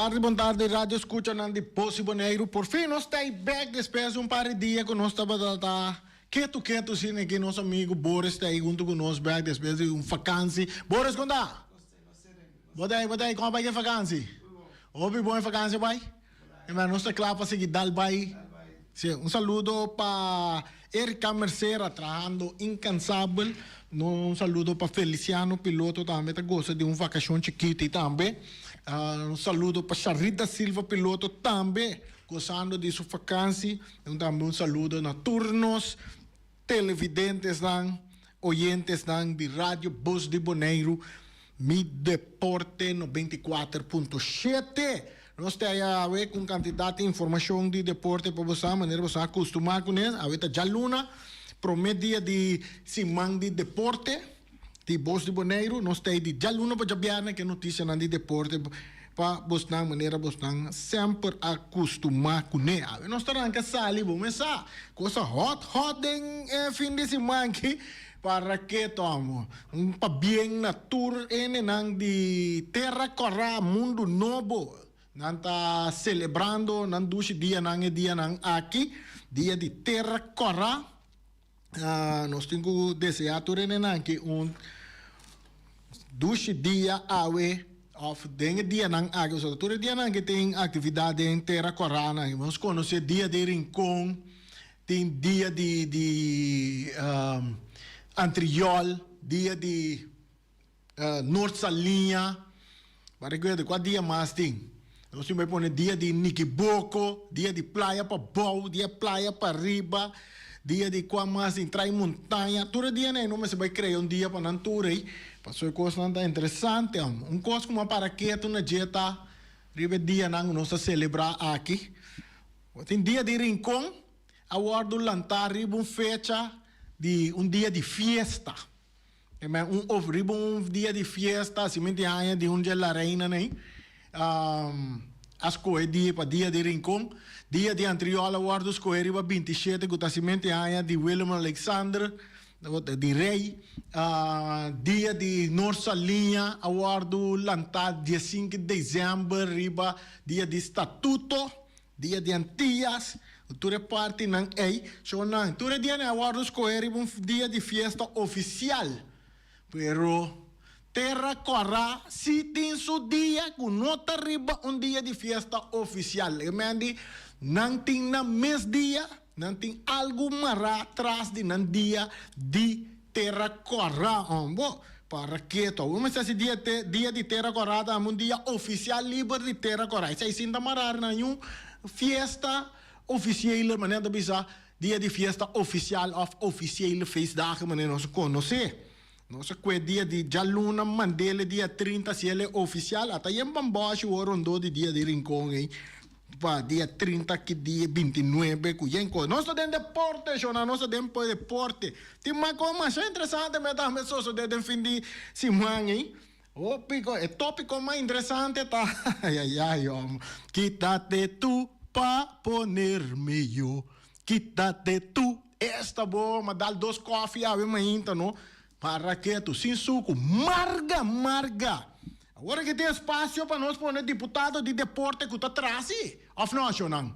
tardi, bon tardi radio escuchanan di Bos di Boneiru. Por fin nos ta bek despues di un par di dia ku nos tabata ta ketu ketu asina aki nos amigo Boris ta ahí huntu ku nos bek despues di un vakansi. Boris kon ta? Bo ta ahí, bo ta ahí, kon a bai ku e vakansi? Hopi bon e vakansi a bai? Ema nos ta kla pa sigui dal bai. Sí, un saludo pa Erika Mercera trahando incansabel. No, un saludo pa Feliciano piloto tambe ta goza di un vacacion chikiti tambe. Un saludo pa Sharita Silva piloto tambe gozando di su vakantie. Un tambe un saludo na tur nos televidentesnan, oyentesnan di Radio Bos di Boneiru, Mi Deporte 94.7. Nos ta haya awe ku un kantidat di informashon di deporte pa boso, manera boso a kustumá kuné. Awe ta djaluna, promé dia di siman di deporte di Bos di Boneiru. Nos ta ei di djaluna pa djabièrnè ku e notisianan di deporte pa bosnan, manera bosnan semper a kustumá kuné. Awe nos ta ranka sali, bo mes sa, kosa hòt hòt den e fin di siman aki. Para ke tomo? Un pabien na tur hendenan di Tera Kòrá, Mundu Nobo. Nan ta selebrando nan dushi dianan e dianan aki, Dia di Tera Kòrá. Nos tin ku deseá tur hendenan aki un dushi dia awe òf den e dianan aki. Pasobra tur e dianan aki tin aktividat den Tera Kòrá nan. Nos konosé Dia di Rincon. Tin dia di di Antriol, dia di Noord Saliña, bo a recuerda cua dia mas tin? Nos tin bay pone dia di Nikiboko, dia di Playa Pabou, dia Playa Pariba, dia di cua mas tin? Trai Montaña, tur e dianan ey no mester bay crea un dia pa nan tur ey, pasobra e cosnan ta interesante. Un cos cu mi a para ketu na dje ta riba e dianan cu nos ta celebra aki. Bo tin dia di Rincon a wòrdu lantá riba un fecha di un dia di fiesta. E men un of riba un dia di fiesta así mi tin aña di un dje la reina nei a skohe dia pa dia di Rincon. Dia di Antriol a wòrdu skohe riba 27 ku ta así mi tin aña di Willem Alexander di rei. Dia di Noord Saliña a wòrdu lantá 15 desèmber riba dia di Statuto. Dia di Antillas, tur e partinan ei, shownan. Tur e dianan a wòrdu skohé riba un dia di fiesta ofisial. Pero Tera Kòrá sí tin su dia ku no ta riba un dia di fiesta ofisial. E men di nan tin nan mes dia, nan tin algu mará tras di nan dia di Tera Kòrá. Bo para ketu. Awor mester hasi dia te dia di Tera Kòrá tambe un dia ofisial liber di Tera Kòrá. Esei sin ta mará na niun fiesta ofisiele manera ta bisa dia di fiesta ofisial òf ofisiele feestdagen manera nos a konosé. Nos a kue dia di djaluna mandele dia 30 hasiel e ofisial ata yen bambòshi wor rondó di dia di Rincon ei. Pa dia 30 ki dia 29 ku yen ko. Nos ta den deporte shona, nos ta den deporte. Tin mas ko masha interesante me tambe sosode den fin di siman ei. Hopi ko, e topiko mas interesante ta ayayay hom. Quítate tú pa ponerme yo. Quítate tú. Esta bo, m'a dal dos koffie awe mainta no. Para ketu, sin suku, marga, marga. Awor aki tin espasio pa nos pone diputado di deporte ku ta trasi, òf no, shownan?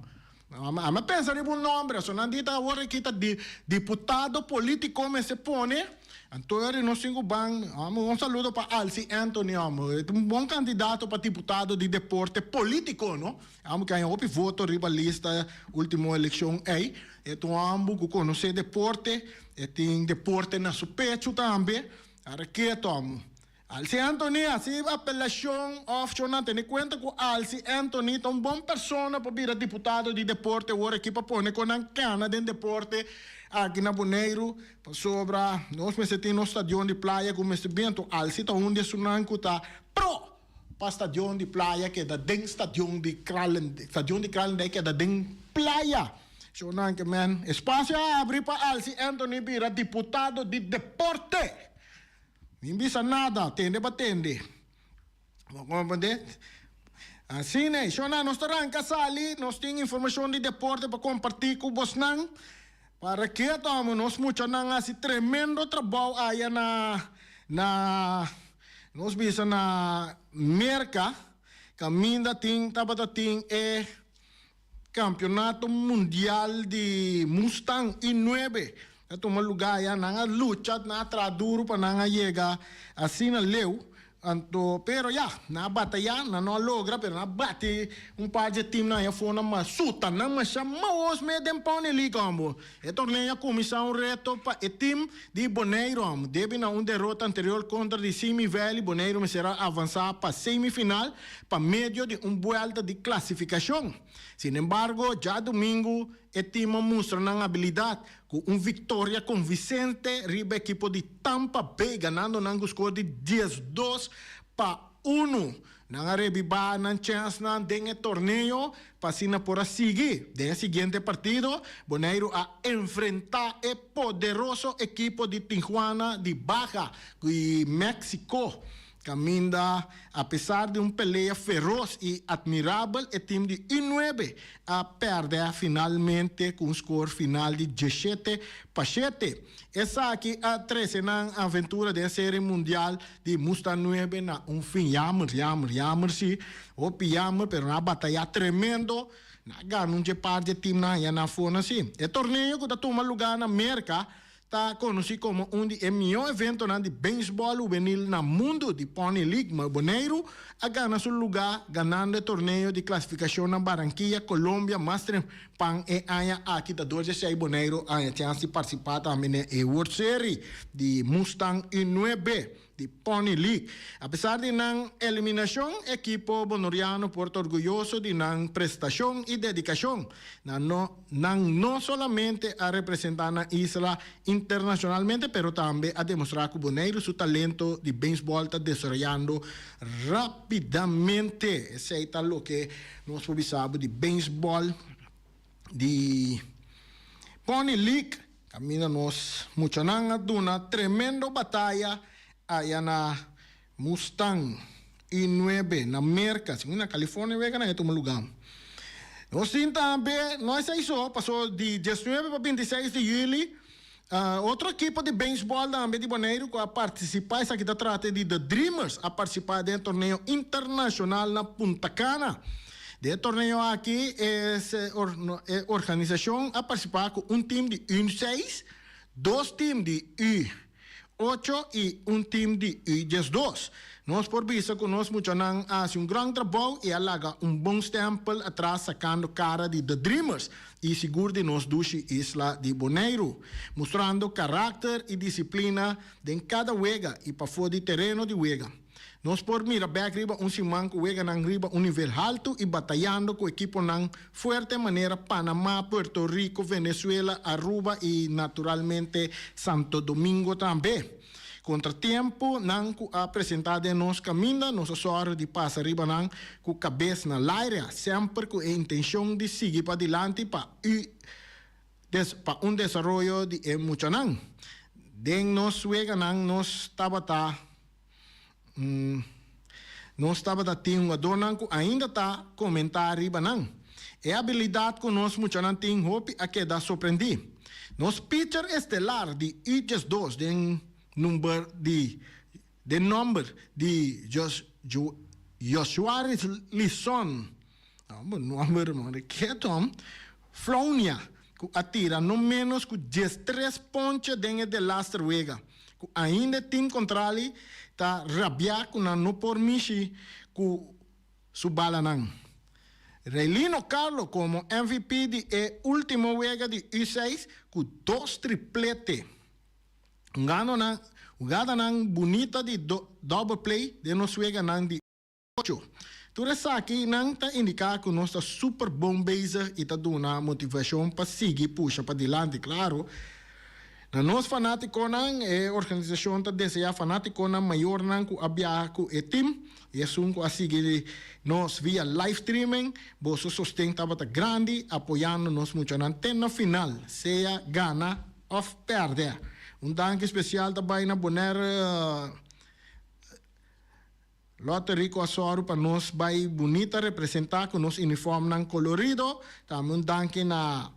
Ami a pensa riba un nomber, so nan di ta awor aki ta di diputado politico mester pone, anto eri nos tin ku ban, un saludo pa Alcy Anthony, e ta un bon kandidato pa diputado di deporte politico, no? Amo ke haña hopi voto riba lista ultimo elekshon ei. E ta un homber ku konosé deporte, e tin deporte na su pechu tambe. Ara ketu amo. Alcy Anthony hasi apelashon òf shon tene kuenta ku Alcy Anthony ta un bon persona pa bira diputado di deporte awor aki pa pone kon nan kana den deporte aki na Boneiru pasobra nos mester tin nos stadion di playa ku mester bin anto Alcy ta un di esunnan ku ta pro Pa stadion di playa keda den stadion di Kralendijk. Stadion di Kralendijk keda den playa. Shownan ke men espasio a abri pa Alcy Anthony bira diputado di deporte. Mi bisa nada, tende pa tende. Bo comprende? Asina e. Shownan, nos ta ranka sali, nos tin informashon di deporte pa komparti ku bosnan. Para ke tòm nos muchanan hasi tremendo trabou aya na na. Nos bisa na Merka, Kaminda tin tabata tin e Campeonato Mundial di Mustang I nuebe a tuma luga aya. Nan a lucha, nan a traha duru pa nan a yega asina leu. Anto, pero ya, nan a bataya, nan no a logra, pero nan a bati un par dje teamnan aya afó, nan a suta nan masha maos mes den Pony League hombo. E torneo a kuminsá un reto pa e team di Boneiru hombo. Debi na un derota anterior kontra di Simi Valley, Boneiru mester a avansá pa semifinal pa medio di un buelta di klasifikashon. Sinembargo, djadumingu e team a mustra nan abilidat ku un viktoria konvisente riba ekipo di Tampa Bay, ganando nan ku skor di 12-1. Nan a rebibá nan chènsnan den e torneo pa asina por a sigui. Den e siguiente partido, Boneiru a enfrentá e poderoso ekipo di Tijuana di Baja di Mexico. Kaminda, apesar di un pelea feros i atmirabel, e tim di U nuebe a pèrdè finalmente ku un skor final di 17-7. Esaki a trese nan aventura den Serie Mundial di Mustang nuebe na un fin. Yamer, yamer, yamer si, hopi yamer, pero nan a batayá tremendo. Nan a gana un dje par dje timnan ya na afó si. E torneo ku ta tuma lugá na Merka Ta konosí komo un di e mihó eventonan di beisbòl hubenil na mundu, di Pony League, ma Boneiru a gana su lugá ganando e torneo di klasifikashon na Barranquilla, Colombia mas trempan e aña aki. Ta dor dje esei Boneiru a haña chèns di partisipá tambe na e World Series di Mustang U nuebe. Di Pony League. Apesar di nan eliminashon, ekipo bonoriano por ta orguyoso di nan prestashon i dedikashon. Nan no nan no solamente a representá nan isla internashonalmente, pero tambe a demostrá ku Boneiru su talento di beisbòl ta desaroyando rápidamente. Esei ta loke nos por bisa bo di beisbòl di Pony League. Kaminda nos muchanan a duna tremendo bataya aya na Mustang I nuebe na Merka, segun na California wega nan e tuma luga. Nos tin tambe, no esei so, paso di 19 pa 26 di juli otro ekipo di beisbòl tambe di Boneiru ku a partisipá, esaki ta trata di The Dreamers, a partisipá den e torneo internashonal na Punta Cana. Den e torneo aki e organisashon a partisipá ku un tim di U seis, dos tim di U ocho i un tim di U 12. Nos por bisa ku nos muchanan a hasi un gran trabou i a laga un bon stèmpel atras sakando kara di The Dreamers i sigur di nos dushi isla di Boneiru, mustrando karakter i disiplina den kada wega i pafó di tereno di wega. Nos por mira bek riba un siman ku weganan riba un nivel haltu i batayando ku ekiponan fuerte manera Panama, Puerto Rico, Venezuela, Aruba i naturalmente Santo Domingo tambe. Kontratiemponan ku a presentá den nos kaminda, nos a sòru di pasa riba nan ku kabes na laire, semper ku e intenshon di sigui padilanti pa u pa un desaroyo di e muchanan. Den nos weganan nos tabata. Nos tabata tin hugadornan ku ainda ta komentá riba nan. E abilidat ku nos muchanan tin hopi a keda sorprendí. Nos pitcher estelar di U 12 den number di den nòmber di Josuaris Lison, nòmber keto, Flownia, ku a tira no ménos ku 13 ponche den e delaster wega. Ku ainda e team kontrali ta rabiá ku nan no por mishi ku su balanan. Reylino Carlo komo MVP di e último wega di U seis ku dos triplete. Hugadanan bunita di double play den nos weganan di. Ocho. Tur esaki nan ta indiká ku nos ta super bon bezig i ta duna motivashon pa sigui pusha padilanti. Klaro, na nos fanátikonan, e organisashon ta deseá fanátikonan, mayornan ku a biaha ku e tim i esun ku a sigui nos via live streaming, boso sosten tabata grandi apoyando nos muchanan te na final, sea gana òf pèrdè. Un danki spesial ta bai na Bonaire. Lotte Rico a sòru pa nos bai bunita representá ku nos unifòrmnan kolorido. Tambe un danki na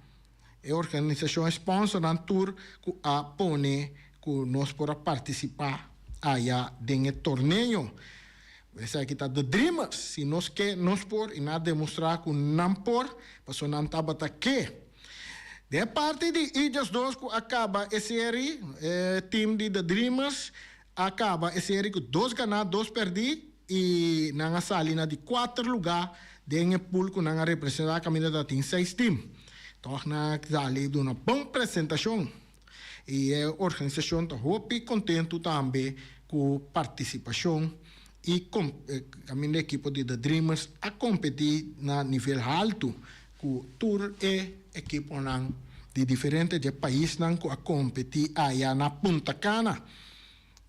e organisashon sponsornan tur ku a pone ku nos por a partisipá aya den e torneo. Esaki ta The Dreamers, si nos ke nos por i nan a demostrá ku nan por, pasobra nan tabata ke. Den e parti di Ijos dos ku a kaba e seri, e team di The Dreamers a kaba e seri ku dos ganá, dos pèrdí i nan a sali na di kuater lugá den e pool ku nan a representá kaminda ta tin seis team. Tòg nan a sali duna bon presentashon. I e organisashon ta hopi kontentu tambe ku partisipashon i kaminda e ekipo di The Dreamers a kompetí na nivel haltu ku tur e ekiponan di diferente dje paisnan ku a kompetí aya na Punta Cana.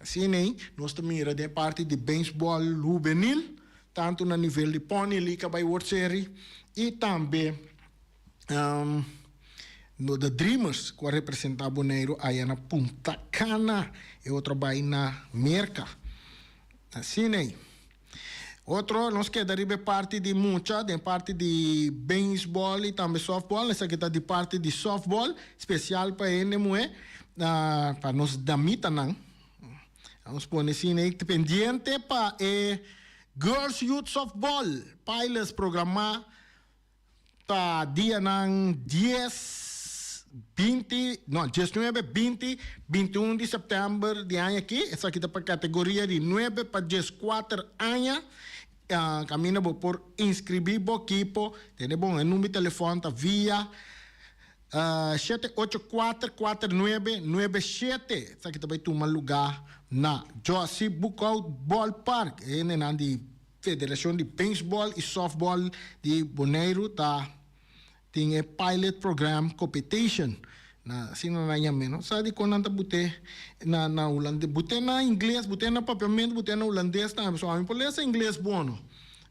Asina ei nos ta mira den e parti di beisbòl hubenil, tantu na nivel di Pony League a bai World Series i tambe No The Dreamers ku a representá Boneiru aya na Punta Cana, e otro a bai na Merka. Asina ei. Otro, nos keda riba e parti di mucha, den parti di beisbòl i tambe sòftbòl. Esaki ta di parti di sòftbòl, spesial pa hende muhé, pa nos damitanan. Nos pone asina ei pendiente pa e Girls Youth Softball Pilots programá Ta dianan dies, binti, no, diesnuebe, binti, bintiun di sèptèmber di aña aki. Esaki ta pa kategoria di nuebe pa dieskuater aña. Kaminda bo por inskribí bo ekipo. Tene bon, e number di telefòn ta via shete ocho kuater, kuater nuebe, nuebe shete. Esaki ta bai tuma lugá na Jossy Boekhoudt Ballpark. E hendenan di Federashon di Beisbòl i Sòftbòl di Boneiru ta tin e Pilot Program Competition na asina nan yam'é no sa dikon nan ta but'é na na hulandes but'é na ingles but'é na papiamentu but'é na hulandes tambe pasobra ami por lesa ingles bon no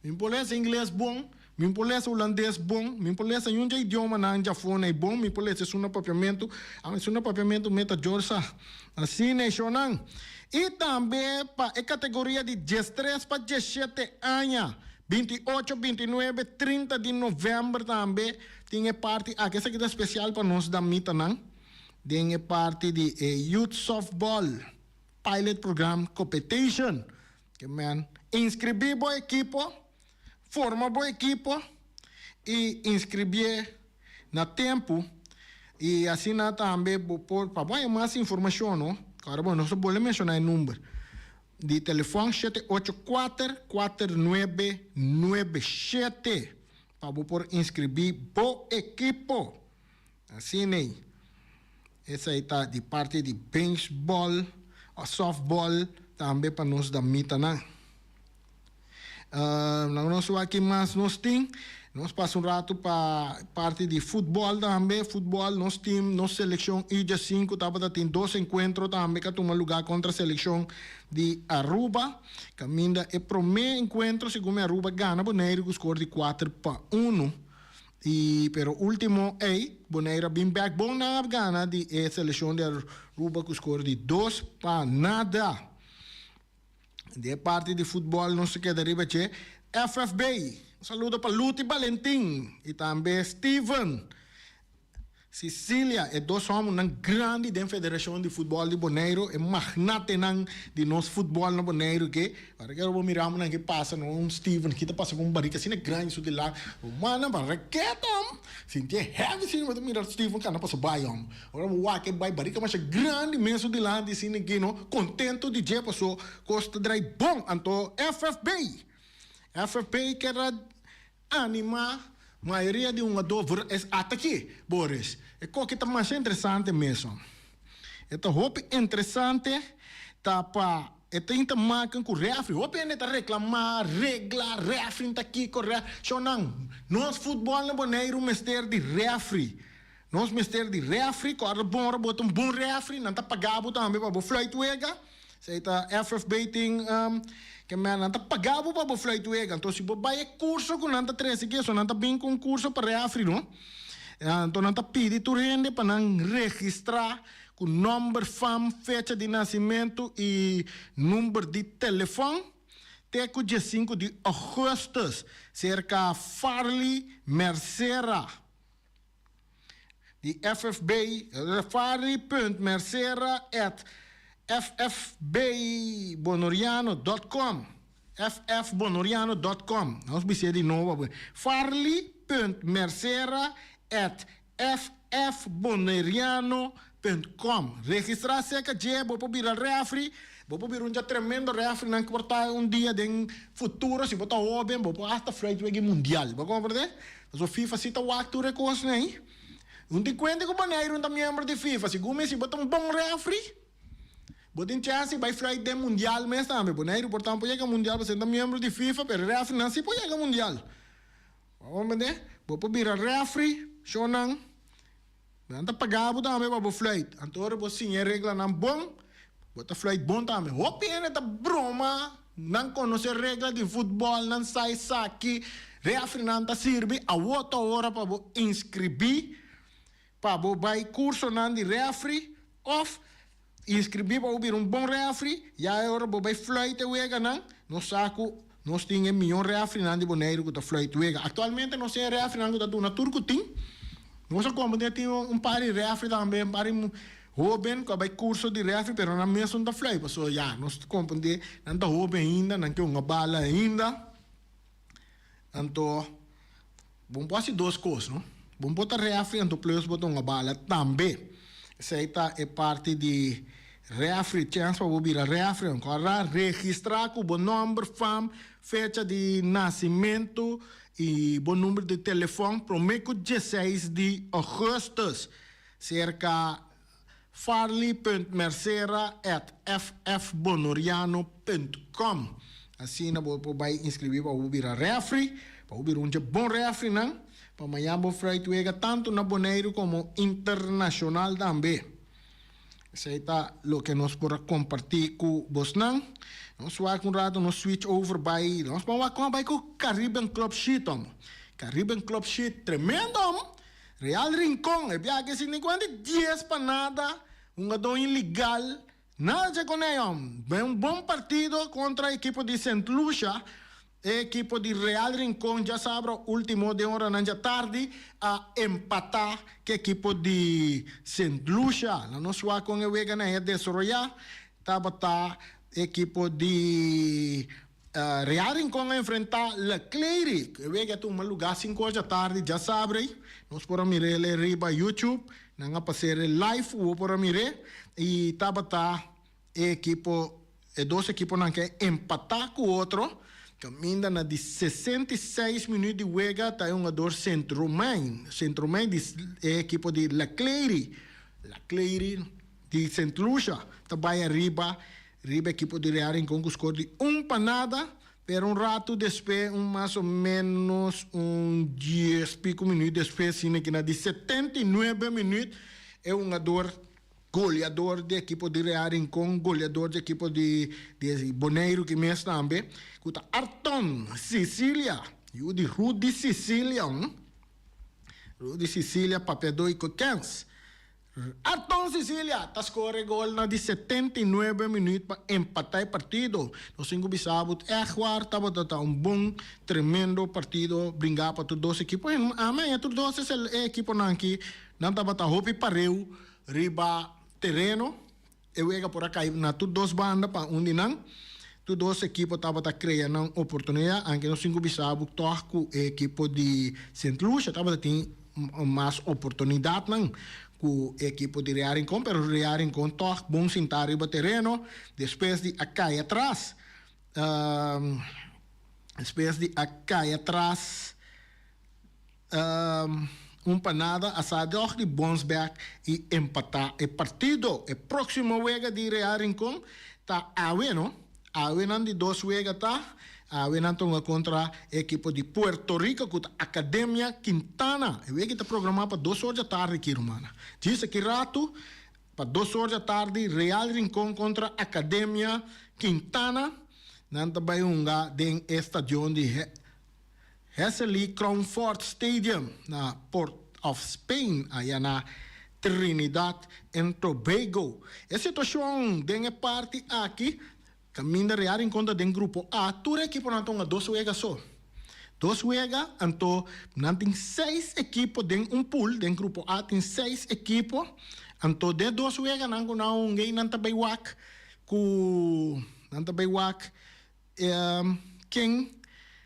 mi por lesa ingles bon mi por lesa hulandes bon mi por lesa yuncha idiomanan djafó ei bon mi por lesa esun na papiamentu ami esun na papiamentu mi ta djor sa. Asina e shownan. I tambe pa e kategoria di diestres pa diesshete aña, 28, 29, 30 di novèmber tambe tin e parti aki. Esaki ta spesial pa nos damitanan den e parti di e Youth Softball Pilot Program Competition. Ke men inskribí bo ekipo, forma bo ekipo i inskribié na tempu i asina tambe bo por pa bo haña mas informashon no ora bo nos ta bolbe menshoná e number di telefòn shete ocho kuater kuater nuebe nuebe shete pa bo por inskribí bo ekipo asina ei esei ta di parti di beisbòl òf sòftbòl tambe pa nos damitanan. Laga nos wak ki mas nos tin. Nos pasa un ratu pa parti di futbòl tambe. Futbòl, nos tim, nos selekshon U diesinku tabata tin dos enkuentro tambe ku a tuma lugá kontra selekshon di Aruba. Kaminda e promé enkuentro segun mi Aruba gana Boneiru ku skor di kuater pa unu. I pero último ei Boneiru a bin bèk bon nan a gana di e selekshon di Aruba ku skor di dos pa nada. Di e parti di futbòl nos ta keda riba dje FFB. Un saludo pa Luti Balentin i tambe Steven Cicilia, e dos hòmbernan grandi den Federashon di Futbòl di Boneiru, e magnatenan di nos futbòl na Boneiru ke. Ora ke bo mira nan ke pasa no un Steven ki ta pasa ku un barika asina grandi su dilanti, bo manda pa reketa hom, sintié heavy asina bo ta mira Steven kana pasa bai hom. Ora bo wak e bai barika masha grandi mes su dilanti asina aki no contento di dje paso cos ta drai bon anto FFB FFB kier a anima mayoria di hungador voor es ata aki Boris e koki ta masha interesante mesun e ta hopi interesante ta pa e tin ta maken cu refri hopi hende ta reclama regla refri ta kiko refri shownan nos futbol na Boneiru mester di refri. Nos mester di refri, ku ora bon ora bo ta un bon refri, nan ta paga bo tambe pa bo fluit wega. Esei ta FFB tin ke men nan ta paga bo pa bo fluit wega. Anto si bo bai e kurso ku nan ta trese aki, so nan ta bin ku un kurso pa refri no. Anto nan ta pidi tur hende pa nan registrá ku nòmber, fam, fecha di nasimentu i number di telefòn te ku diesinku di ògùstùs serka Farley Mercera. Di FFB, farley.mercera at ffbbonoriano dot com. ffbonoriano dot com. Nos bis'é di nobo. Farley punt Mercera at ffboneriano punt com. Registrá serka dje, bo por bira refri, bo por bira un dja tremendo refri nan ku por ta un dia den futuro si bo ta hoben bo por hasta fluit wega e mundial. Bo komprendé? Pasobra FIFA si ta wak tur e kosnan ei. Un tin kuenta ku Boneiru ta miembro di FIFA. Segun mi si bo ta un bon refri, bo tin chèns di bai fluit den mundial mes tambe. Boneiru por tampo yega mundial pasobra e ta miembro di FIFA, pero e refrinan si por yega mundial. Bo comprende? Bo por bira refri, shownan. Nan ta paga bo tambe pa bo fluit. Anto ora bo siña e reglanan bon, bo ta fluit bon tambe. Hopi hende ta broma, nan conoce regla di futbol, nan sa esaki. Refrinan ta sirbi. Awo ta ora pa bo inscribi pa bo bai cursonan di refri of Inscribí pa bo bira un bon refri, ya e ora bo bai fluit e weganan, nos sa ku nos tin e mihó refrinan di Boneiru ku ta fluit wega. Aktualmente nos tin e refrinan ku ta duna tur ku tin. Nos a komprendé tin un par di refri tambe, un par di hóben ku a bai kurso di refri pero nan mes no ta fluit pasobra ya nos ta komprendé nan ta hóben ainda, nan ke hunga bala ainda. Anto bo por hasi dos kos no. Bo por ta refri anto plus bo ta hunga bala tambe. Esei ta e parti di refri, chèns pa bo bira refri. Ankor registrá ku bo nòmber, fam, fecha di nasimentu i bo number di telefòn promé ku dieseis di ògùstùs serka Farley punt Mercera at ffbonoriano punt com. Asina bo por bai inscribi pa bo bira refri, pa bo bira un dje bon refrinan, pa mañan bo fruit wega tanto na Boneiru como internacional tambe. Esei ta loke nos por a comparti cu bosnan. Nos wak un rato nos switch over bai, nos por wak con a bai cu Caribbean Club Sheet homo. Caribbean Club Sheet tremendo homo. Real Rincon, e biaha ke sin kuanti dies pa nada, hungadó iligal, nada dje konei hòm. Ben un bon partido kontra ekipo di Sint Lucia, e ekipo di Real Rincon djasabra ultimo den oranan djatardi a empatá ke ekipo di Sint Lucia. Nan nos wak kon e weganan a desaroyá, tabata ekipo di. Real Rincon a enfrentá Leclerc. E wega a tuma lugá sinku or djatardi djasabre. Nos por a mir'é riba YouTube. Nan a pas'é live bo por a mir'é. I tabata e ekipo, e dos ekiponan ke a empatá ku otro. Kaminda na di 66 minüt di wega ta e hungador Sint Romain, Sint Romain di e ekipo di Leclerc, Leclerc di Sint Lucia ta bai ariba. Riba ekipo di Real Rincon ku skor di un pa nada, pero un ratu despues, un mas o menos un dies pico minuut despues, asina ki na di 79 minuut, e hungador goleador di ekipo di Real Rincon, goleador di ekipo di di Boneiru ki mes tambe, ku ta Arton Cicilia, yu di Rudy Cicilia, Rudy Cicilia papiadó i ku kens. Arton Cicilia ta score e gol na di 79 minuut pa empata e partido. Nos tin cu bisa bo echt waar tabata ta un bon tremendo partido bringa pa tur dos ekipo. En amen tur dos e ekiponan aki nan tabata hopi pareu riba tereno. E wega por a kai na tur dos banda pa un di nan. Tur dos ekipo tabata krea nan oportunidat, anke nos tin ku bisa bo tòg ku e ekipo di Sint Lucia tabata tin mas oportunidatnan ku e ekipo di Real Rincon, pero Real Rincon tòg bon sintá riba tereno despues di a kai atras. Despues di a kai atras. Un pa nada a sa dòg di Bonsberg i empatá e partido. E próksimo wega di Real Rincon ta awe, no? Awe nan di dos wega ta, awe nan ta hunga kontra e ekipo di Puerto Rico ku ta Academia Quintana. E wega ta programá pa dos or djatardi aki, rumannan. Djis aki ratu, pa dos or djatardi, Real Rincon kontra Academia Quintana. Nan ta bai hunga den e stadion di. Hesseley Crownford Stadium na Port of Spain aya na Trinidad and Tobago. E situacion den e parti aki caminda Real Rincon ta den grupo A, tur e ekiponan ta hunga dos wega so. Dos wega, anto nan tin seis ekipo den un pool, den grupo A tin seis ekipo, anto den dos weganan cu nan a hunga ei nan ta bay wak cu nan ta bay wak. Ken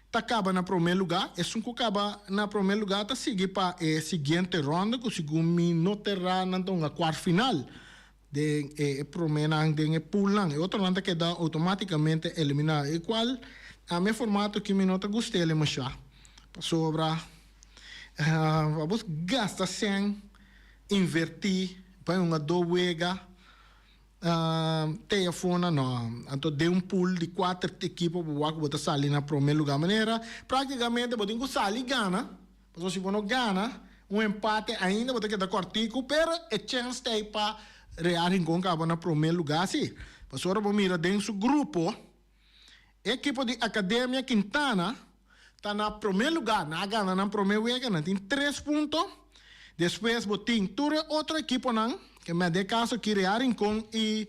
ta kaba na promé lugá? Esun ku kaba na promé lugá ta sigui pa e siguiente ronda ku segun mi no ta erá nan ta hunga kuart final den e proménan den e poolnan. E otronan ta keda outomátikamente eliminá. E kual ami e formato aki mi no ta gust'el demashá pasobra pa bo gasta sèn invertí pa hunga dos wega. Te afona no. Anto den un pool di kuater ekipo bo wak ku bo ta sali na prome luga. Manera praktikamente bo tin ku sali gana, pasobra si bo no gana un empate ainda bo ta keda kòrtiku, pero e chèns ta ei pa Real Rincon kaba na prome luga si. Pasobra bo mira den su grupo e ekipo di Academia Quintana ta na prome luga, nan a gana nan prome wega, nan tin tres punto. Despues bo tin tur e otro ekiponan, ke mei den e kaso aki Real Rincon i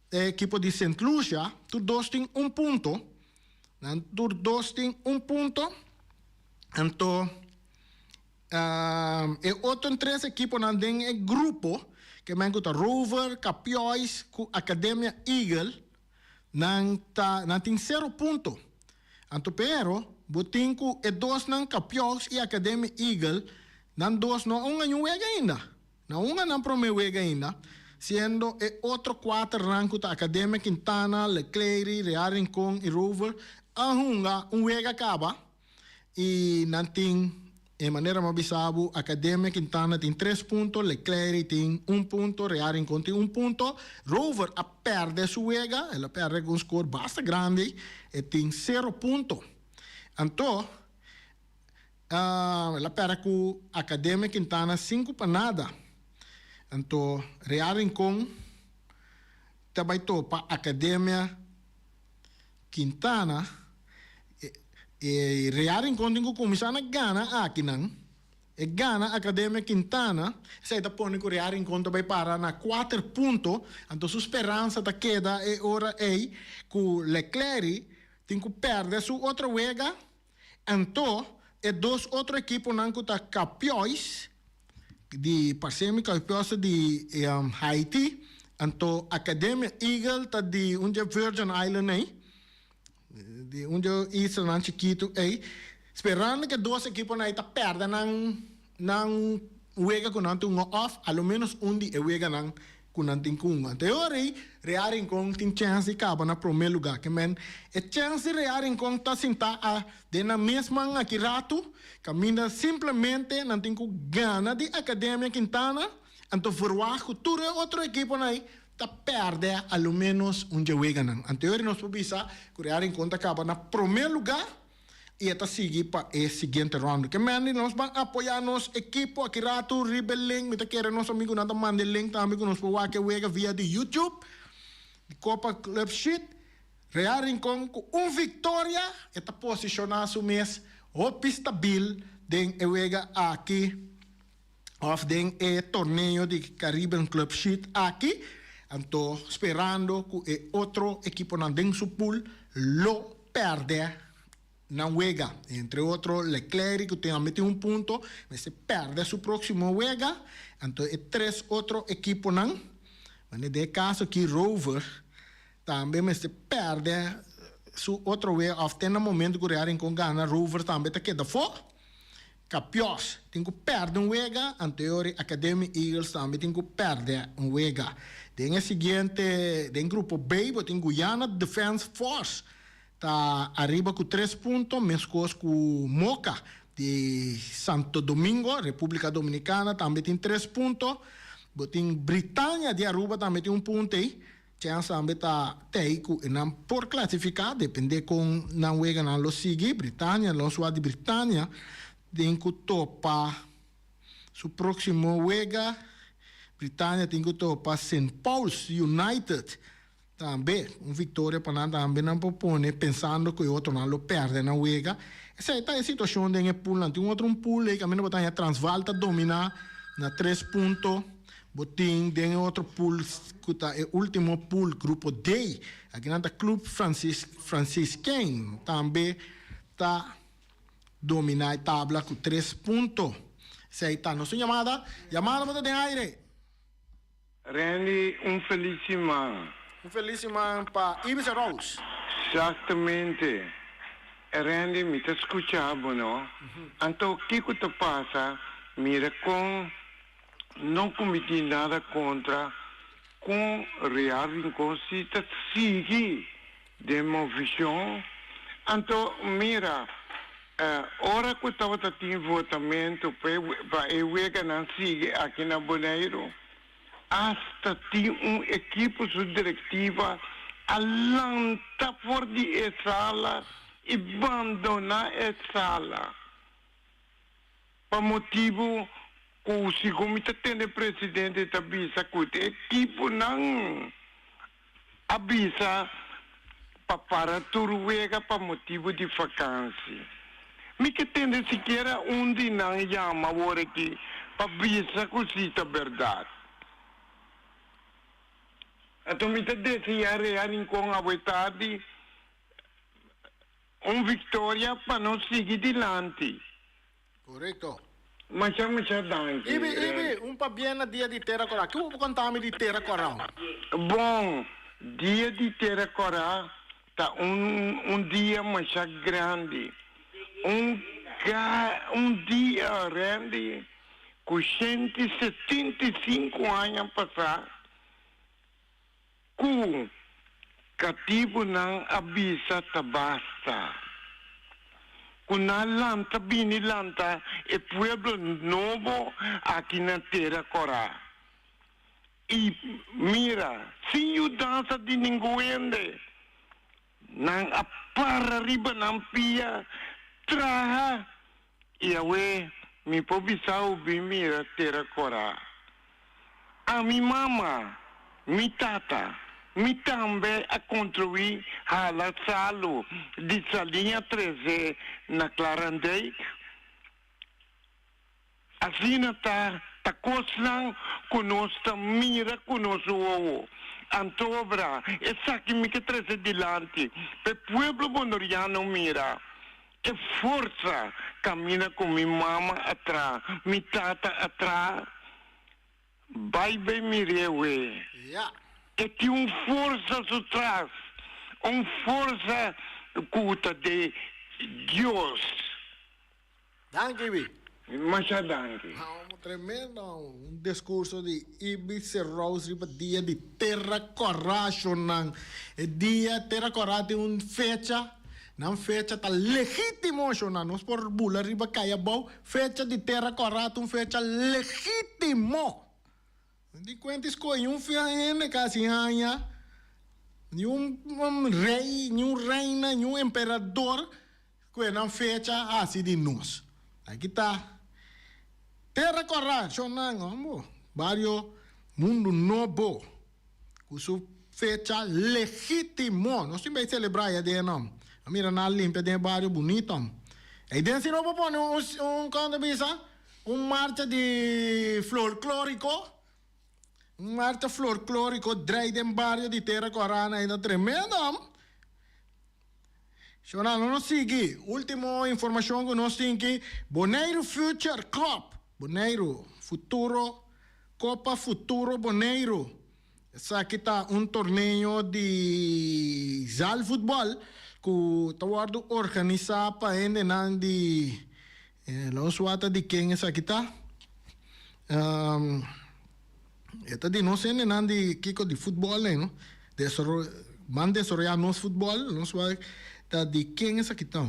e ekipo di Sint Lucia, tur dos tin un punto. Nan tur dos tin un punto. Anto e otro tres ekiponan den e grupo, ke men ku ta Rover, Capiois ku Academia Eagle, Nan ta nan tin sero punto. Anto pero bo tin ku e dosnan Capiaux i Academia Eagle nan dos no a hunga niun wega ainda. Nan hunga nan prome wega ainda, siendo e otro kuaternan ku ta Academia Quintana, Leclery, Real Rincon i Rover a hunga un wega kaba. I nan tin, e manera mi a bisa bo, Academia Quintana tin tres punto, Leclerc tin un punto, Real Rincon tin un punto. Rover a perde su wega, el a perde ku un score basta grandi, e tin sero punto. Anto, el a perde ku Academia Quintana sinku pa nada. Anto, Real Rincon ta bai topa Academia. Quintana, e Real Rincon tin ku kuminsá na gana akinan. E gana Academia Quintana, esei ta pone ku Real Rincon ta bai para na kuater punto, anto su speransa ta keda e ora ei ku Leclerc tin ku pèrdè su otro wega, anto e dos otro ekiponan ku ta Capiois di Parsemi Capiois ta di Haiti, anto Academia Eagle ta di un dje Virgin Island ei. Di un dje islanan chikitu ei, sperando ku e dos ekiponan ei ta pèrdè nan nan wega ku nan tin hunga òf a lo ménos un di e weganan ku nan tin ku hunga. Anto e ora ei Real Rincon tin chèns di kaba na promé lugá. Ke men e chèns di Real Rincon ta sintá a den nan mes man aki ratu, kaminda simplemente nan tin ku gana di Academia Quintana, anto verwagt ku tur e otro ekiponan ei ta pèrdè a lo ménos un dje weganan. Anterior nos por bisa ku Real Rincon ta kaba na promé lugá i e ta sigui pa e siguiente ròndu. Ke mende nos ban apoyá nos ekipo aki ratu riba e link. Mi ta kere nos amigunan ta manda e link tambe ku nos por wak e wega via di YouTube di Copa Club Sheet. Real Rincon ku un viktoria e ta posishoná su mes hopi stabil den e wega aki. of den e torneo di Caribbean Club Sheet aki, anto sperando cu e otro ekiponan den su pool lo perde nan wega. Entre otro Leclerc cu tin a meti un punto mester perde su proximo wega, anto e tres otro ekiponan, mane den e caso aki Rover tambe mester perde su otro wega of te na momento cu Real Rincon gana Rover tambe ta keda afo. Capios tin ku pèrdè un wega, anteori Academy Eagles tambe tin ku pèrdè un wega. Den e siguiente, den grupo B bo tin Guyana Defense Force ta ariba ku tres punto, meskos ku Moca di Santo Domingo, Republica Dominicana tambe tin tres punto. Bo tin Britania di Aruba tambe tin un punto ei. Chèns tambe ta tei ku e nan por klasifiká, dependé kon nan weganan lo sigui. Britania, los wak di Britania tin ku topa su próksimo wega. Britania tin ku topa Sint Paul's United tambe. Un viktoria pa nan tambe nan por pone pensando ku e otronan lo pèrdè nan wega. Esei ta e situashon den e poolnan. Tin un otro un pool ei kaminda bo ta haña Transvaal ta dominá na tres punto. Bo tin den e otro pool cu ta e ultimo pool, grupo D. Akinan ta Club Francis Franciscain tambe ta domina e tabla cu tres punto. Esey ta nos un yamada. Yamada bo ta den aire. Randy, un feliz siman. Un feliz siman pa Ibis Rose. Exactamente. Randy, mi ta scucha bo, no? Anto, kico ta pasa? Mira con no cu mi tin nada contra con Real Rincon si ta sigui den movicion. Anto, mira, ora cu tabata tin votamento pa e weganan sigui aki na Boneiru, Asta tin un ekipo su direktiva a lanta for di e sala i bandoná e sala pa motibu ku segun mi ta tende presidente ta bisa ku e ekiponan a bisa pa para tur wega pa motibu di fakansi. Mi ke tende sikiera un di nan yama awor aki pa bisa ku si ta bèrdat. Anto mi ta deseá Rea Rincon awe tardi un viktoria pa nos sigui dilanti. Korekto. Masha masha danki. Ibi, Ibi, un pabien na Dia di Tera Kòrá. Ki bo por konta mi di Tera Kòrá? Bon, Dia di Tera Kòrá ta un un dia masha grandi. Un ga un dia, Randy, ku 175 aña pasá Ku katibunan a bisa ta basta. Ku nan lanta bini lanta e pueblo nobo aki na Tera Kòrá. I mira, sin yudansa di ningun hende, nan a para riba nan pia, traha, i awe mi por bisa bo bin mira Tera Kòrá. A mi mama, mi tata, mi tambe a kontribuí hala salu di saliña trese na Klarendijk. Asina ta ta kosnan ku nos ta mira ku nos wowo. Antobra, esaki mi ke trese dilanti pa e pueblo bonoriano mira e forsa kaminda ku mi mama a traha, mi tata a traha. Bai bay mir'é we. Ja. E tin un forsa su tras, un forsa ku ta de Dios. Danki Ibi. Masha danki. Amo tremendo un discurso di Ibi Serrous riba dia di Terra Kòrá shonnan. E dia Terra Kòrá tin un fecha, nan fecha ta legítimo shonnan. Nos por bula riba kaya abou, fecha di Terra Kòrá ta un fecha legítimo. Di kuenta skohe un hende kasi haña, ni un rei, ni un reina, ni un emperador ku e nan fecha hasi di nos. Aki ta Terra Kòrá, shonnan, hombo, bario Mundu Nobo, ku su fecha legítimo. Nos tin bai selebrá ya den nan. A mira nan a limpia den e bario bunito. Ei den si no por pone un, un, kon ta bisa? Un marcha di florkloriko, un marcha florkloriko drei den bario di Tera Kòrá ei ta tremendo am. Shona, lo nos sigui. Ultimo informashon ku nos tin ki Boneiru Future Cup, Boneiru Futuro, Kopa Futuro Boneiru. Esaki ta un torneo di zaalvoetbal ku ta wòrdu organisá pa hendenan di, nos wak ta di ken esaki ta? E ta di nos hendenan di kiko di futbòl ei no, ban desaroyá nos futbòl, nos wak ta di ken esaki ta.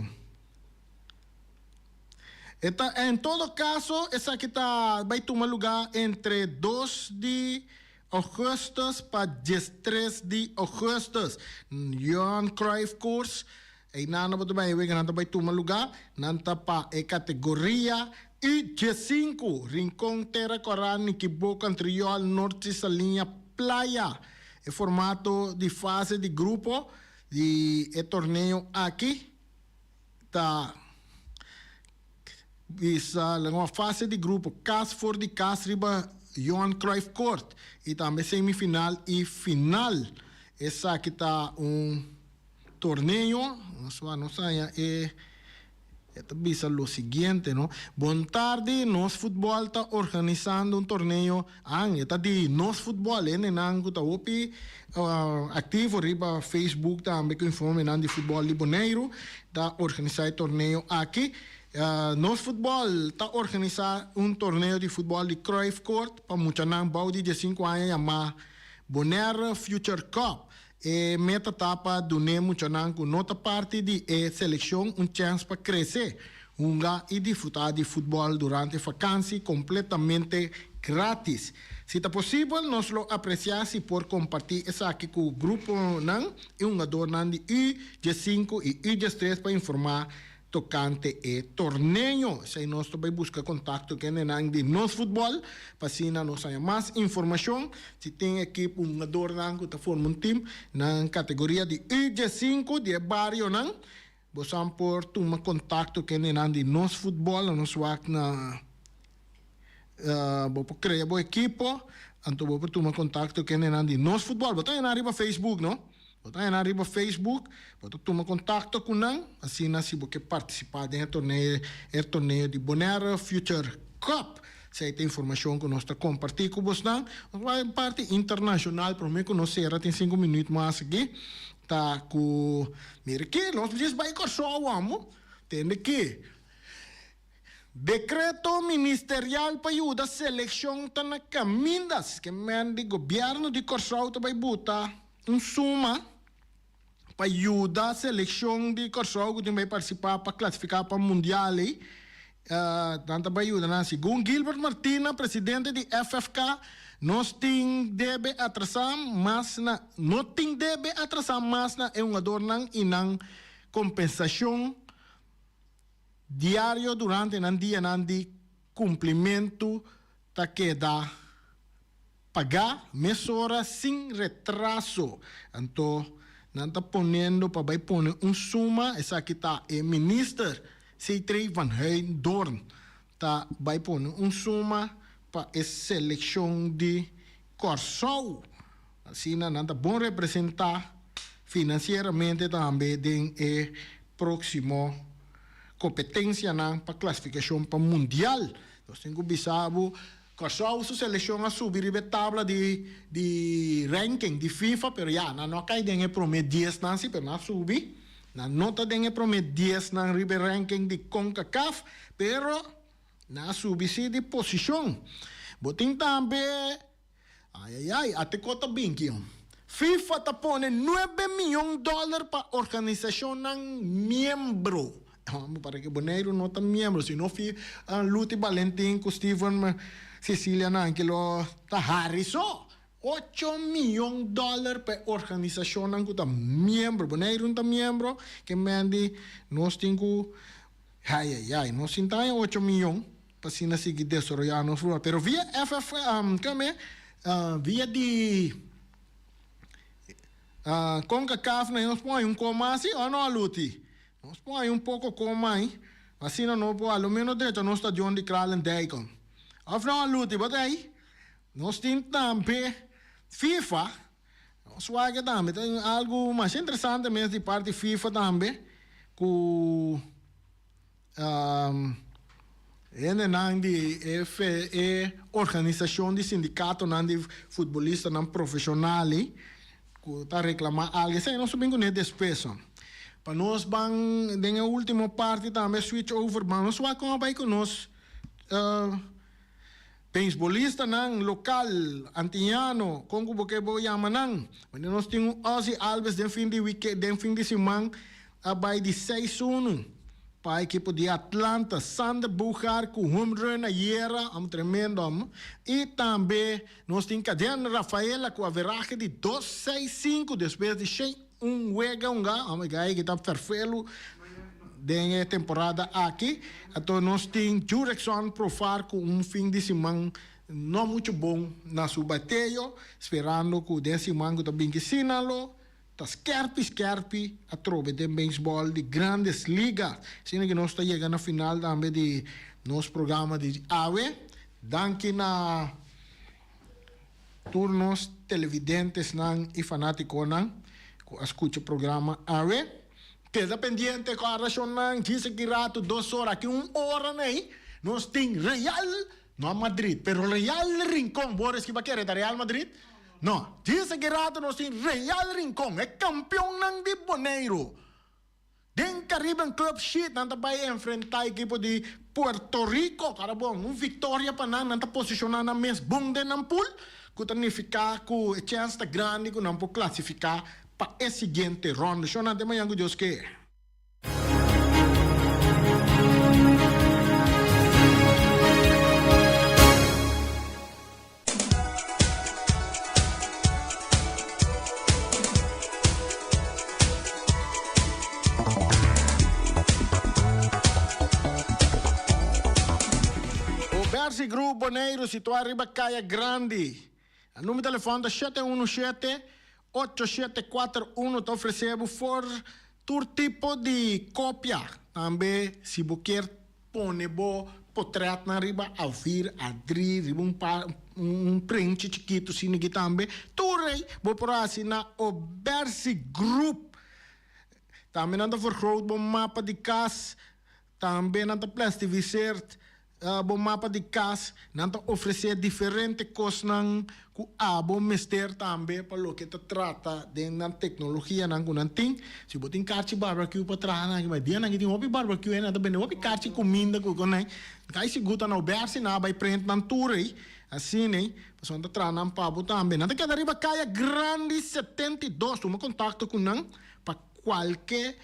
E ta en todo kaso esaki ta bai tuma lugá entre dos di Augustus pa 13 di augustus. Johan Cruyff Course, einan nan bo ta bai e weganan ta bai tuma lugá. Nan ta pa e kategoria U 15, Rincon, Tera Kòrá, Nikibo, Kantriòl, Norte Saliña, Playa. E formato di fase di grupo di e torneo aki ta Bisa lengua fase di grupo kas for di kas riba Johan Cruyff Court y tambe semifinal y final. Esaki ta un torneo, nos a nos haña e E ta bisa lo siguiente, no? Bon tardi, Nos Futbol ta organisando un torneo, an, e ta di Nos Futbol, hendenan ku ta hopi aktivo riba Facebook tambe ku informenan di futbol di Boneiru ta organisá e torneo aki. Nos Futbol ta organisá un torneo di futbol di Cruyff Court pa muchanan bou di diesinku aña yamá Bonaire Future Cup. E meta ta pa dun'é muchanan ku no ta parti di e selekshon un chèns pa krese, hunga i disfrutá di futbòl durante fakansi kompletamente grátis. Si ta posibel nos lo apresiá si por kompartí esaki ku gruponan i hungadornan di U diesinku i U diestres pa informá tokante e torneo. Esei nos ta bai buska kontakto ku hendenan di Nos Futbòl pa asina nos haña mas informashon. Si tin ekipo hungadornan ku ta forma un tim nan kategoria di U diesinku di e barionan, bosan por tuma kontakto ku hendenan di Nos Futbòl. Nos wak na bo por krea bo ekipo, anto bo por tuma kontakto ku hendenan di Nos Futbòl. Bo ta haña nan riba Facebook, no? Bo ta haña nan riba Facebook, bo ta tuma kontakto ku nan, asina si bo ke partisipá den e torneo e torneo di Bonaire Future Cup. Esei ta informashon ku nos ta kompartí ku bosnan. Nos bai un parti internashonal promé ku nos sera tin sinku minüt mas aki ta ku mira ki nos djis bai Kòrsou amo tende ki Dekreto ministerial pa yuda selekshon ta na kaminda, ke men di gobièrnu di Kòrsou ta bai buta un suma pa yuda selekshon di Kòrsou ku tin bai partisipá pa klasifiká pa mundial ei. Nan ta bai yuda nan. Segun Gilbert Martina, presidente di FFK, nos tin debe atrasá mas na no tin debe atrasá mas na e hungadornan i nan kompensashon Diario durante nan dianan di kumplimentu ta keda pagá mesora sin retraso. Anto nan ta ponendo pa bai pone un suma, esaki ta e minister Sithree van Heydoorn ta bai pone un suma pa e selekshon di Kòrsou. Asina nan ta bon representá finansieramente tambe den e próksimo kompetensianan pa klasifikashon pa mundial. Nos tin ku bisa bo, Kòrsou su selekshon a subi riba e tabla di di ranking di FIFA, pero ya, nan no a kai den e promé diesnan si, pero nan a subi. Nan no ta den e promé diesnan riba e ranking di Concacaf, pero nan a subi si di posishon. Bo tin tambe. Ai ai ai, ate ko ta bin ki. FIFA ta pone nuebe miyon dòler pa organisashonnan miembro. Amo para ke Boneiru no ta miembro, si no fi Luti Balentin ku Steven Cecilia nan ke lo ta hari so. Ocho miyon dòler pa e organisashonnan ku ta miembro. Boneiru no ta miembro, ke mendi nos tin ku, ai ai ai, nos tin ta haña ocho miyon. Pa asina sigui desaroyá nos rua. Pero via FF, kame, via di Concacaf na nos por haña un koma asi o no Aluti? Nos por haña un poko koma ahí. Asina nos por a lo menos drecha nos stadion di Kralendijk. Of no Aluti, bo ta ahí? Nos tin tambe FIFA. Nos wak tambe ta algu masha interesante mes di parti FIFA tambe ku. Hendenan di e e organisashon di sindikatonan di futbolistanan profeshonal ei ku ta reklamá algu esei nos ta bin kuné despues. Pa nos ban den e último parti tambe switch over ban nos wak kon a bai ku nos beisbolistanan lokal antiñano kon ku bo ke bo yama nan. Wanneer nos tin un Ozzie Albies den fin di wike den fin di siman a bai di seis unu pa ekipo di Atlanta. Sander Bogaerts ku home run ayera, amo tremendo amo. I tambe nos tin Ceddanne Rafaela ku averahe di dos seis sinku despues di shen un wega hunga, amo e guy ki ta ferfelu den e temporada aki. Anto nos tin Jurickson Profar ku un fin di siman no mucho bon na su bateo, sperando ku den siman ku ta bin ki Sinalo Ta skerpi skerpi atrobe den beisbòl di Grandes Ligas. Asina ki nos ta yega na final tambe di nos programa di awe. Danki na tur nos televidentesnan i fanatikonan ku a skucha programa awe. Keda pendiente ku arashonnan djis aki ratu dos ora aki un ora nei nos tin Real no Madrid pero Real Rincon bo riski ba kere ta Real Madrid no djis aki ratu nos tin Real Rincon e kampionnan di Boneiru den Caribbean Club Sheet nan ta bai enfrenta ekipo di Puerto Rico kara bon un viktoria pa nan nan ta posishona nan mes bon den nan pool ku ta nifiká ku e chèns ta grandi ku nan por klasifiká pa e siguiente ronda. Shona te mañan ku Dios ke. Obersi Group Boneiru situá riba Kaya Grandi. E number telefòn ta shete unu shete, ocho shete kuater unu ta ofresé bo for tur tipo di kopia. Tambe si bo kier pone bo potretnan riba A-vier, A-drie, riba un pa un prentje chikitu asina aki tambe, tur ei bo por hasi na Obersi Group. Tambe nan ta vergroot bo mapa di kas. Tambe nan ta plastifiseerd bo mapa di kas. Nan ta ofresé diferente kosnan ku abo mester tambe pa loke ta trata den nan teknologianan ku nan tin. Si bo tin karchi barbecue pa traha nan aki, ma e dianan aki tin hopi barbecue ei, nan ta bende hopi karchi kuminda ku kon ei. Kai sigur ta na Obersi nan a bai prent nan tur ei, asina ei, pasobra nan ta traha nan pa bo tambe. Nan ta keda riba Kaya Grandi 72. Tuma kontakto ku nan pa kualke.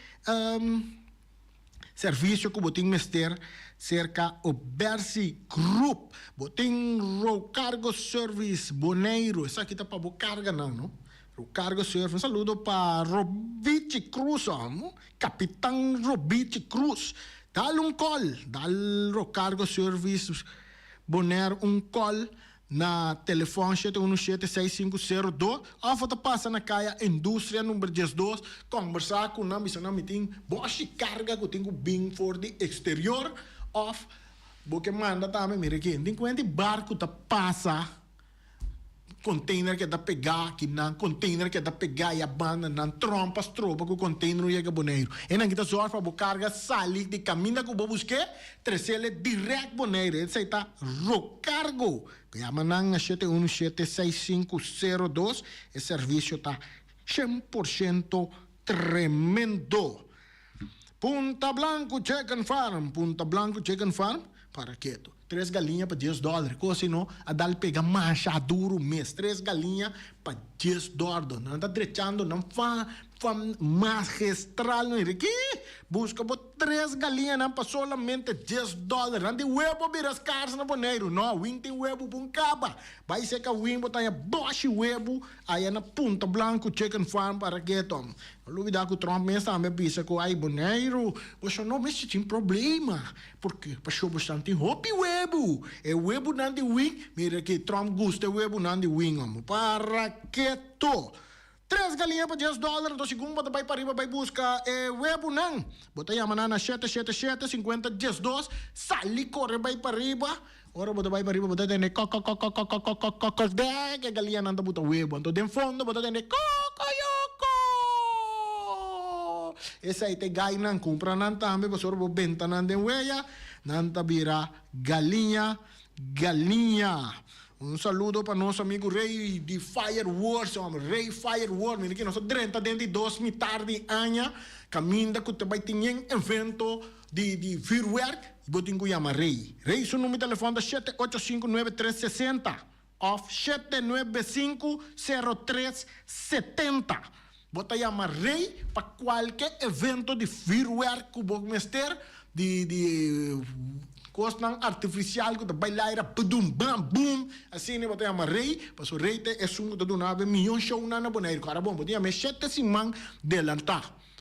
Servisio ku bo tin mester serka Obersi Group. Bo tin Rocargo Service Boneiru, esaki ta pa bo karganan no. Rocargo Service, un saludo pa Robichi Cruz amo, Kapitan Robichi Cruz. Dal un kòl, dal Rocargo Service Bonaire un kòl. Na telefòn shete unu shete seis sinku sero dos òf bo ta pasa na kaya Industria number diesdos kòmbersá ku nan bisa nan mi tin bòshi karga ku tin ku bin for di eksterior òf bo ke manda tambe mira aki tin kuenta di barku ta pasa konteiner ke ta pegá aki nan konteiner ke ta pegá ya banda nan tròmp a stroba ku konteiner no yega Boneiru e nan kita zòrg pa bo karga sali di kaminda ku bo busk'é Tresele direct Bonaire, esei ta Rocargo. Yama nan na shete unu shete seis sinku sero dos, e servisio ta shen por shento tremendo. Punta Blanco Chicken Farm, Punta Blanco Chicken Farm, para ketu. Tres galiña pa dies dòler, ku asino a dal pega masha duru mes. Tres galiña pa dies dòler. Nan ta drechando nan fa fa magistral no Enrique. Buska bo Tres galiñanan pa solamente dies dòler. Nan di webo bira skars na Boneiru. No, win tin webu pun kaba. Bai seka win bo ta haña bòshi webu aya na Punta Blanco Chicken Farm para keto. No lubidá ku Trump mes tambe a bisa ku ay Boneiru boso no mester tin problema porque pasobra boso tin hopi webu. E webunan di win, mira aki Trump gusta e webunan di win amo. Para keto. Tres galiña pa dies dòler, anto segun bo ta bai pariba bai buska e webunan, bo ta yama nan na shete shete shete sinkuenta diesdos, sali kore bai pariba, ora bo ta bai pariba bo ta tende kòkòkòkòkòkòkòkòkò dèk e galiñanan ta buta webu, anto den fondo bo ta tende kòkòyòkò. Esei ta e gainan, kumpra nan tambe pasobra bo benta nan den weya, nan ta bira galiña galiña. Un saludo pa nos amigu Rey di Fireworks, homber, Rey Fireworks, mira ki nos a drenta den di dos mitar di aña, kaminda ku ta bai tin yen evento di di vuurwerk, bo tin ku yama Rey. Rey su number di telefòn ta shete ocho sinku nuebe tres sesenta òf shete nuebe sinku sero tres setenta. Bo ta yama Rey pa kualke evento di vuurwerk ku bo mester, di di kosnan artifisial ku ta bai laira budum bam bum, asina bo ta yama Rey, pasobra Rey ta esun ku ta duna bo e miyon shownan na Boneiru. Kara bon, bo ta yam'é shete siman delantá.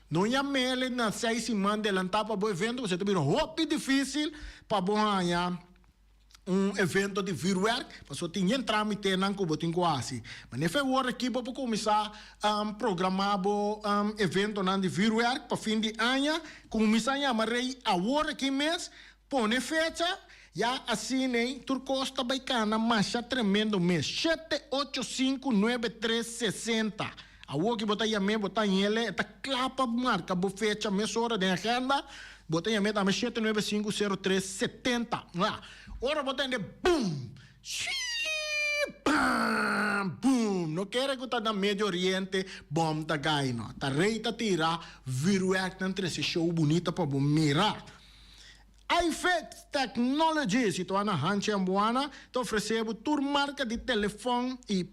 No yam'é na seis siman delantá pa bo evento, pasobra ta bira hopi difísil pa bo haña. Un evento di vuurwerk, pasobra tin yen tramitenan ku bo tin ku hasi. Ma nefe awor aki bo por kuminsá programá bo eventonan di vuurwerk pa fin di aña. Kuminsá yama rei awor aki mes, pone fecha, ya asin'ei tur kos ta bai kana masha tremendo mes. Shete ocho sinku nuebe tres sesenta. Awor ku bo ta yam'é, bo ta hañ'é, e ta kla pa marka bo fecha mesora den agenda. Bo ta yam'é tambe 795 03 70. Ora bo tende bum! Shii! Pam! Bum! No kere ku ta na Medio Oriente bom ta gai no. Ta rei ta tira vuurwerknan trese show bunita pa bo mira. iFit Technology, situá na Hanchi Ambuana, ta ofresé bo tur marka di telefòn i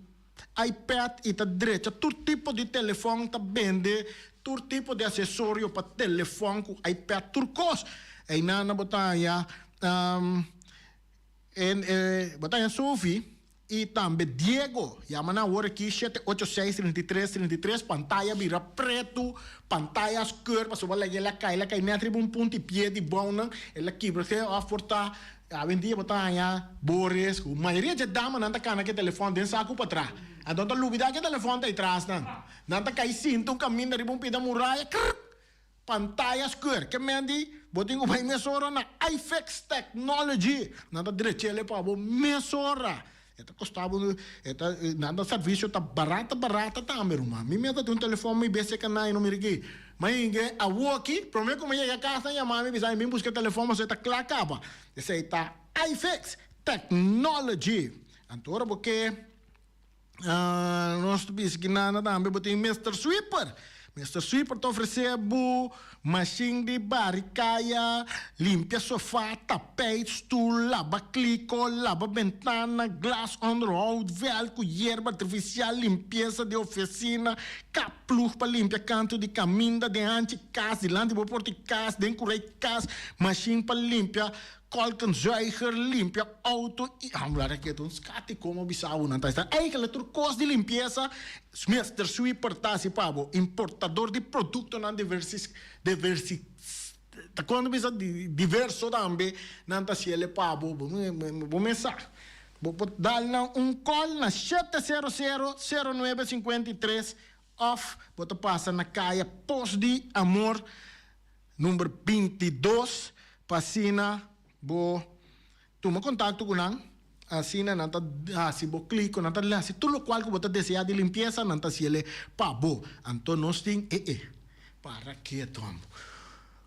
iPad i ta drecha tur tipo di telefòn, ta bende tur tipo di asesorio pa telefòn ku iPad, tur kos. Einan bo ta haña bo ta haña Sophie i tambe Diego. Yama nan awor aki 786 33 33. Pantaya bira pretu, pantaya skeur pasobra el a kai, el a kai nèt riba un punta i pie di bounan, el a kibra te òf por ta. Awendia bo ta haña Boris ku mayoria dje damanan ta kana ku e telefòn den saku patras. Anto ta lubidá ku e telefòn ta ei tras nan. Nan ta kai sinta un kaminda riba un pida muraya, krrk! Pantaya skur. Ke men di bo tin ku bai mesora na iFix Technology. Nan ta drech'el pa bo mesora. E ta kosta bo, e ta, nan ta servisio ta barata barata tambe ruman. Mi mes ta tin un telefòn mi bes e kana i no mira aki. Ma inge awoki, prome ku mi yega kas nan yama mi bisa mi bin buska e telefòn pasobra e ta kla kaba. Esei ta iFix Technology. Anto ora bo ke nos ta bisa ki nana tambe bo tin Mister Sweeper. Mister Sweeper ta ofresé bo mashin di bari kaya, limpia sofá, tapijt, stul, laba kliko, laba bentana, glas onderhoud, vèl ku yerba artifisial, limpiesa di ofisina, kap plug pa limpia kantu di kaminda, den hanchi kas, dilanti bo porta di kas, den kurei kas, mashin pa limpia Kolkenzuiger, limpia auto y ambla raket un skat y como bisa bo nan ta esta eigenlijk tur cos di limpieza Mister Sweeper ta haci pa bo importador di productonan diversi diversi ta con bisa diverso tambe nan ta haciele pa bo bo mes sa bo por dal nan un call na 700 09 53 of bo ta pasa na caya Pos di Amor Number 22 pa asina bo tuma kontakto ku nan, asina nan ta hasi bo klik ku nan ta hasi tur lokual ku bo ta deseá di limpiesa nan ta hasiel pa bo. Anto nos tin e e para keto ambo.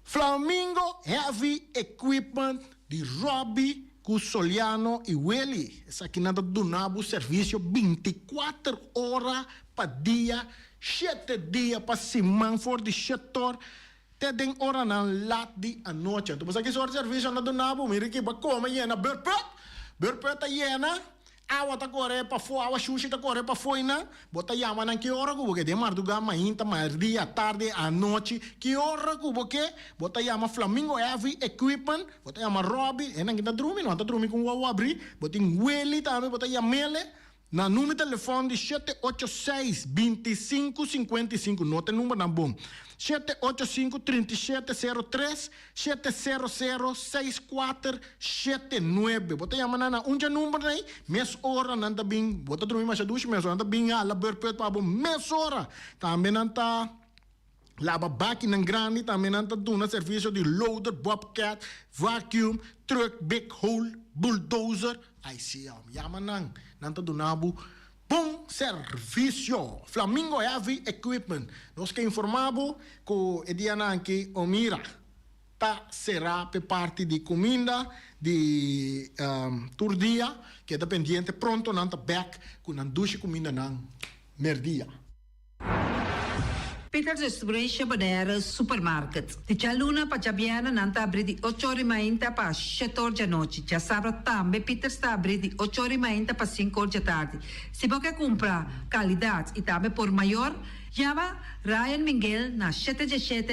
Flamingo Heavy Equipment di Robby ku Soliano i Willy. Esaki nan ta duna bo servisio 24 ora pa dia, shete dia pa siman for di shetor Te den oranan lat di anochi. Anto bo sa ki sort servisio nan ta duna bo? Mira ki bo a kome yena burput. Burput ta yena, awa ta kore pafó, awa shushi ta kore pafó einan. Bo ta yama nan ki ora ku bo ke, den mardugá, mainta, mèrdia, atardi, anochi, ki ora ku bo ke. Bo ta yama Flamingo Heavy Equipment, bo ta yama Robby, e nan ki ta drumi, no ta drumi ku un wowo abrí. Bo tin Willy tambe, bo ta yam'ele. Na number telefòn di 786 25 55, nota e numbernan bon, 785 37 03, 700 6479. Bo ta yama nan na un dje numbernan ei, mes ora nan ta bin, bo ta drumi masha dushi, mes ora nan ta bin hala beurput pa bo mesora. Tambe nan ta laba bakinan grandi, tambe nan ta duna servisio di loader, bobcat, vacuum, truck, big hole, bulldozer. Ai si om, yama nan, nan ta duna bo bon servisio. Flamingo Heavy Equipment, nos ke informa bo ku e dianan aki Omira ta sera p'e parti di kuminda di tur dia. Keda pendiente, pronto nan ta bek ku nan dushi kumindanan merdia. Peters Restauration Bonaire Supermarket. Di djaluna pa djabièrnè nan ta abrí di ocho ora i mainta pa shete or djanochi. Djasabra tambe Peters ta abrí di ocho ora i mainta pa sinku or djatardi. Si bo ke kumpra kalidat i tambe por mayor, yama Ryan Minguel na shete djeshete.